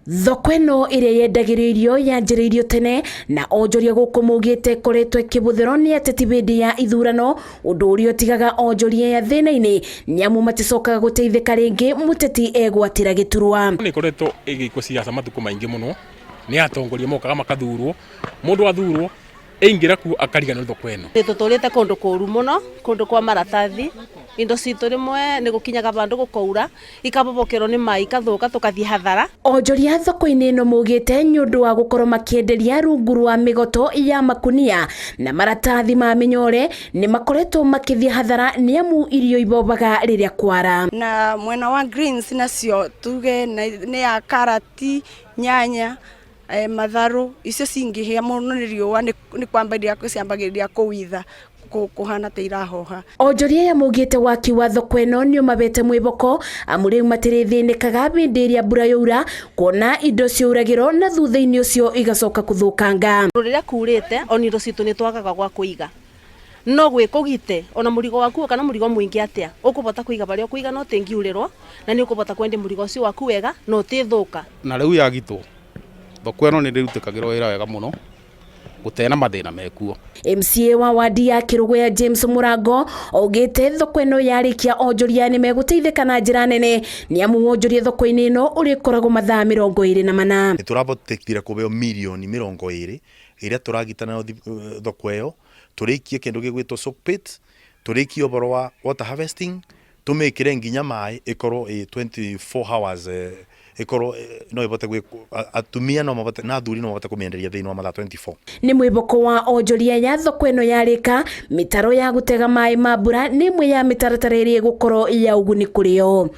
Thoko ĩno ĩrĩa yendagĩrio irio yanjĩrĩirio tene na onjoria gũkũ maugĩte ĩkoretwo ĩkĩbũthĩrwo nĩ ateti hĩndĩ ya ithurano, ũndũ ũrĩa ũtigaga onjoria aya thĩna-inĩ nĩamu maticokaga gũteithĩka rĩngĩ mũteti egwatĩra gĩturwa. Nĩ ĩkoretwo ĩgĩkwo ciaca matukũ maingĩ mũno nĩ atongoria mokaga makathurwo, mũndũ athurwo aingĩra kuo akariganĩrwo thoko ĩno. Nĩ tũtũrĩte kũndũ kũru mũno, kũndũ kwa maratathi, indo citũ rĩmwe nĩ gũkinyaga vandũ gũkaura, ikabobokerwo nĩ maĩ ikathũka tũkathiĩ hathara. Onjoria thoko-inĩ ĩno maugĩte nĩ ũndũ wa gũkorwo makĩenderia rungu rwa mĩgoto ya makunia na maratathi ma mĩnyore nĩ makoretwo makĩthiĩ hathara nĩamu irio ibobaga rĩrĩa kwara. Na mwena wa greens nacio tuge nĩ ya karati, nyanya, matharũ, icio cingĩhĩa mũno nĩ riũa nĩ kwambĩrĩria ciambagĩrĩria kũwitha kũhana ta irahoha. Onjoria aya maugĩte waki wa thoko ĩno nĩ ũmabete mwĩboko amu rĩu matirĩthĩnĩkaga hĩndĩ ĩrĩa mbura yaura kuona indo ciauragĩrwo na thutha-inĩ ũcio igacoka kũthũkanga. Rĩrĩa kurĩte ona indo citũ nĩ twagaga gwa kũiga, no gwĩ kũgite ona mũrigo waku kana mũrigo mũingĩ atĩa ũkũbota kũiga barĩa ũkũiga na ũtĩngiurĩrwo na nĩ ũkũbota kwendia mũrigo ũcio waku wega na ũtĩthũka. Na rĩu yagitwo thoko ĩno nĩ ĩrutĩkagĩrwo wĩra wega mũno gũtena mathĩna mekuo. MCA wa wadi ya Kĩrũgũya James Mũrango augĩte thoko ĩno yarĩkia onjoria nĩ megũteithĩka na njĩra nene nĩamu wonjoria thoko-inĩ ĩno ũrĩkoragwo mathaa 24. Nĩ tũrabotekire kũbeo mirioni 20 ĩrĩa tũragita nayo thoko ĩyo, tũrĩkie kĩndũ gĩgwĩtwo soak pit, tũrĩkie ũboro wa water harvesting, tũmĩkĩre nginya maĩ ĩkorwo ĩ 24 hours, ĩkorwo no ĩbote atumia no mabote na athuri no mabote kũmĩenderia thĩinĩ wa mathaa 24. Nĩ mwĩboko wa onjoria ya thoko ĩno yarĩka, mĩtaro ya gũtega maĩ ma mbura nĩ ĩmwe ya mĩtaratara ĩrĩa ĩgũkorwo ya ũguni kũrĩ o.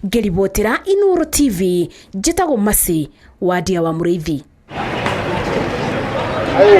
Ngĩribotera Inooro TV, njĩtagwo Mercy Wandia wa Mũrĩithi.